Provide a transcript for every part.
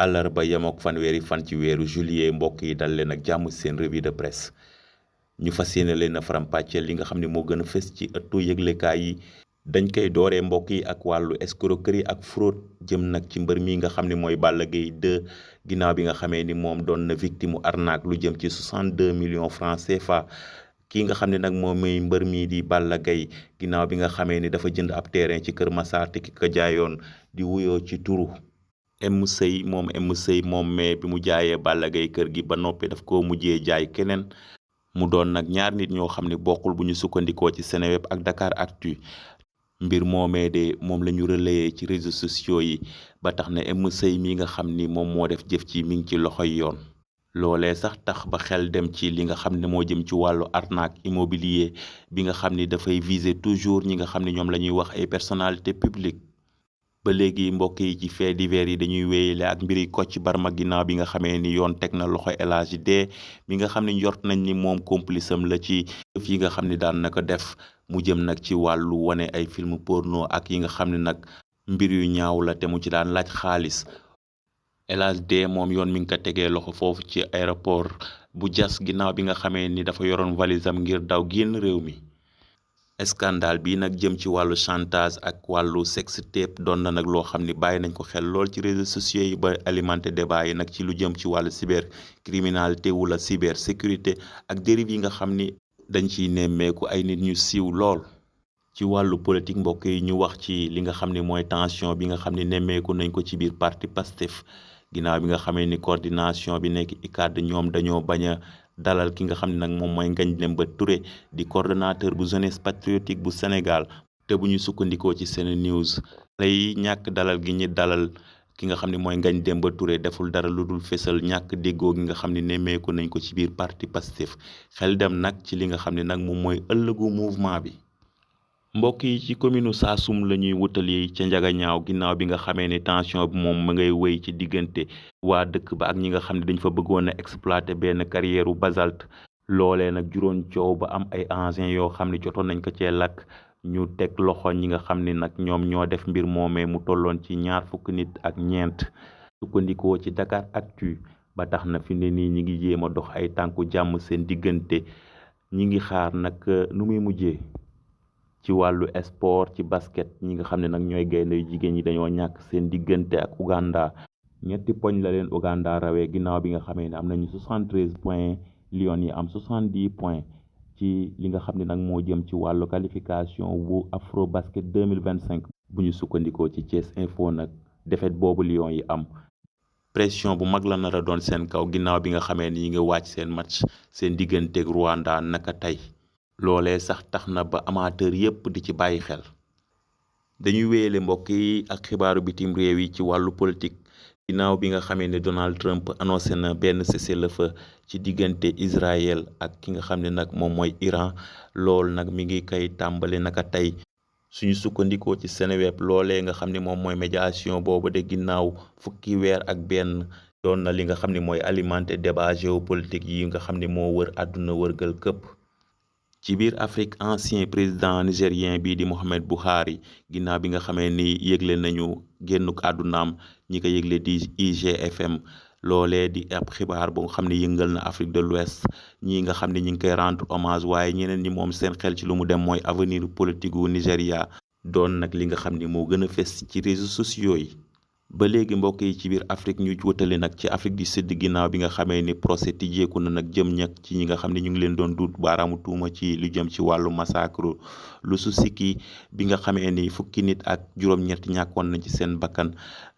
àllarba yem ak fanweeri fan ci weeru juillet. mbokk yi dal leen ak jàmm seen revue de presse ñu fas yéene leen a faram-pàcceel li nga xam ne moo gën a fës ci ëttu yëglekaay yi. dañ koy dooree mbokk yi ak wàllu escroquerie ak fraude jëm nag ci mbër mi nga xam ne mooy Balla Gaye 2 ginnaaw bi nga xamee ni moom doon na victime arnaque lu jëm ci 62 millions francs CFA. kii nga xam ne nag moom mooy mbër mii di Balla Gaye ginnaaw bi nga xamee ni dafa jënd ab terrain ci Kër Massar te ki ko jaayoon di wuyoo ci turu M Sey moom mais bi mu jaayee Balla Gaye kër gi ba noppi daf ko mujjee jaay keneen mu doon nag ñaar nit ñoo xam ne bokkul bu ñu sukkandikoo ci Seneweb ak Dakaractu. mbir moomee de moom la ñu relayé ci réseaux sociaux yi ba tax na M Sey mi nga xam ni moom moo def jëf ci mi ngi ci loxoy yoon. loolee sax tax ba xel dem ci li nga xam ne moo jëm ci wàllu arnaque immobilier bi nga xam ni dafay viser toujours ñi nga xam ne ñoom la ñuy wax ay personnalité publique. ba léegi mbokk yi ci faits divers yi dañuy wéyale ak mbiri Kocc Barma ginnaaw bi nga xamee ni yoon teg na loxo El Hadji Dé mi nga xam ne njort nañ ni moom complice am la ci jëf yi nga xam ne daan na ko def mu jëm nag ci wàllu wane ay film porno ak yi nga xam ne nag mbir yu ñaaw la te mu ci daan laaj xaalis. El Hadji Dé moom yoon mi ngi ko tegee loxo foofu ci aéroport bu Diass ginnaaw bi nga xamee ni dafa yoroon valise am ngir daw génn réew mi. scandale bi nag jëm ci wàllu chantage ak wàllu sextape doon na nag loo xam ni bàyyi nañ ko xel lool ci réseaux sociaux yi ba alimenté débat yi nag ci lu jëm ci wàllu cybercriminalité wala cybersécurité ak dérive yi nga xam ni dañ ciy nemmeeku ay nit ñu siiw lool. ci wàllu politique mbokk yi ñu wax ci li nga xam ne mooy tension bi nga xam ne nemmeeku nañ ko ci biir parti Pastef ginnaaw bi nga xamee ni coordination bi nekk ICAD ñoom dañoo bañ a dalal ki nga xam ne nag moom mooy Ngagne Demba Touré di coordonnateur bu jeunesse patriotique bu Sénégal te bu ñu sukkandikoo ci Sene News lay ñàkk dalal gi ñi dalal ki nga xam ne mooy Ngagne Demba Touré deful dara lu dul fésal ñàkk déggoo gi nga xam ne nemmeeku nañ ko ci biir parti Pastef xel dem nag ci li nga xam ne nag moom mooy ëllëgu mouvement bi. mbokk yi ci commune Saasum la ñuy wutali ca Njagañaaw ginnaaw bi nga xamee ne tension bi moom ma ngay wéy ci diggante waa dëkk ba ak ñi nga xam ne dañ fa bëggoon a exploiter benn carrière u basalte. loolee nag juróon coow ba am ay engins yoo xam ne jotoon nañ ko cee lakk ñu teg loxo ñi nga xam ne nag ñoom ñoo def mbir moomee mu tolloon ci 20 nit ak ñeent. sukkandikoo ci Dakaractu ba tax na fi ne nii ñi ngi jéem a dox ay tànku jàmm seen diggante ñi ngi xaar nag nu muy mujjee. ci wàllu sport ci basket ñi nga xam ne nag ñooy gaynde yu jigéen ñi dañoo ñàkk seen diggante ak Uganda 3 poñ la leen Uganda rawee ginnaaw bi nga xamee ne am nañu 73 points Lions yi am 70 points ci li nga xam ne nag moo jëm ci wàllu qualification bu Afro Basket 2025 bu ñu sukkandikoo ci Thiès Info nag défaite boobu Lions yi am pression bu mag la nar a doon seen kaw ginnaaw bi nga xamee ni ñi ngi wàcc seen match seen digganteeg Rwanda naka tey. loolee sax tax na ba amateur yépp di ci bàyyi xel. dañuy wéyale mbokk yi ak xibaaru bitim réew yi ci wàllu politique ginnaaw bi nga xamee ne Donald Trump annoncé na benn cessez-le-feu ci diggante Israël ak ki nga xam ne nag moom mooy Iran loolu nag mi ngi koy tàmbali naka tey suñu sukkandikoo ci Seneweb loolee nga xam ne moom mooy médiation boobu de ginnaaw fukki weer ak benn doon na li nga xam ne mooy alimenter débat géopolitique yi nga xam ne moo wër àdduna wërgal këpp. ci biir Afrique ancien président nigérien bii di Mohamed Buhari ginnaaw bi nga xamee ni yëgle nañu génnuk àddunaam ñi ko yëgle di IGFM loolee di ab xibaar bu nga xam ne yëngal na Afrique de l'Ouest ñii nga xam ne ñi ngi koy rendre hommage waaye ñeneen ñi moom seen xel ci lu mu dem mooy avenir politique gu Nigéria doon nag li nga xam ne moo gën a fes ci réseaux sociaux yi. ba léegi mbokk yi ci biir Afrique ñu wutale nag ci Afrique du Sud ginnaaw bi nga xamee ni procès tijjeeku na nag jëm ñag ci ñi nga xam ne ñu ngi leen doon duut baaraamu tuuma ci lu jëm ci wàllu massacre Lusukki bi nga xamee ni fukki nit ak juróom-ñett ñàkkoon nañ ci seen bakkan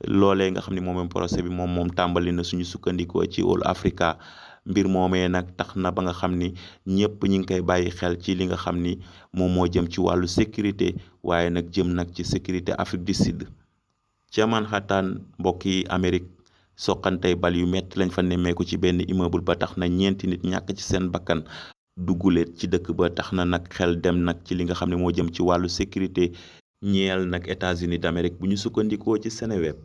loolee nga xam ne moom procès bi moom tàmbali na suñu sukkandikoo ci All Africa mbir moomee nag tax na ba nga xam ni ñëpp ñi ngi koy bàyyi xel ci li nga xam ni moom moo jëm ci wàllu sécurité waaye nag jëm nag ci sécurité Afrique du Sud. ca Manhattan mbokk yi Amérique soqantey bal yu metti lañ fa nemmeeku ci benn immeuble ba tax na 4 nit ñàkk ci seen bakkan dugguleet ci dëkk ba tax na nag xel dem nag ci li nga xam ne moo jëm ci wàllu sécurité ñeel nag États-Unis d'Amérique bu ñu sukkandikoo ci Seneweb.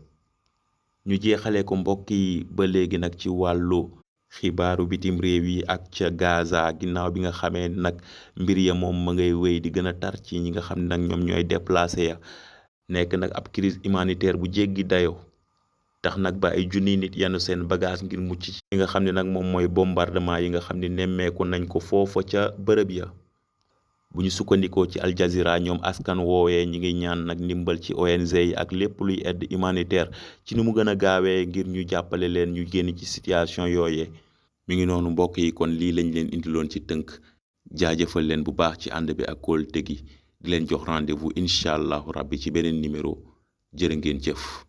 ñu jeexalee ko mbokk yi ba léegi nag ci wàllu xibaaru bitim réew yi ak ca Gaza ginnaaw bi nga xamee nag mbir ya moom ma ngay wéy di gën a tar ci ñi nga xam ne nag ñoom ñooy déplacé ya nekk nag ab crise humanitaire bu jéggi dayoo tax nag ba ay junniy nit yanu seen bagage ngir mucc ci li nga xam ne nag moom mooy bombardement yi nga xam ne nemmeeku nañ ko foofa ca bërëb ya. bu ñu sukkandikoo ci Al Jazeera ñoom askan woowee ñi ngi ñaan nag ndimbal ci ONG yi ak lépp luy aide humanitaire ci ni mu gën a gaawee ngir ñu jàppale leen ñu génn ci situation yooyee. mi ngi noonu mbokk yi kon lii lañ leen indiloon ci tënk jaajëfal leen bu baax ci ànd bi ak kóolute gi di leen jox rendez-vous incha allahu rabbi ci beneen numéro jërë ngeen jëf.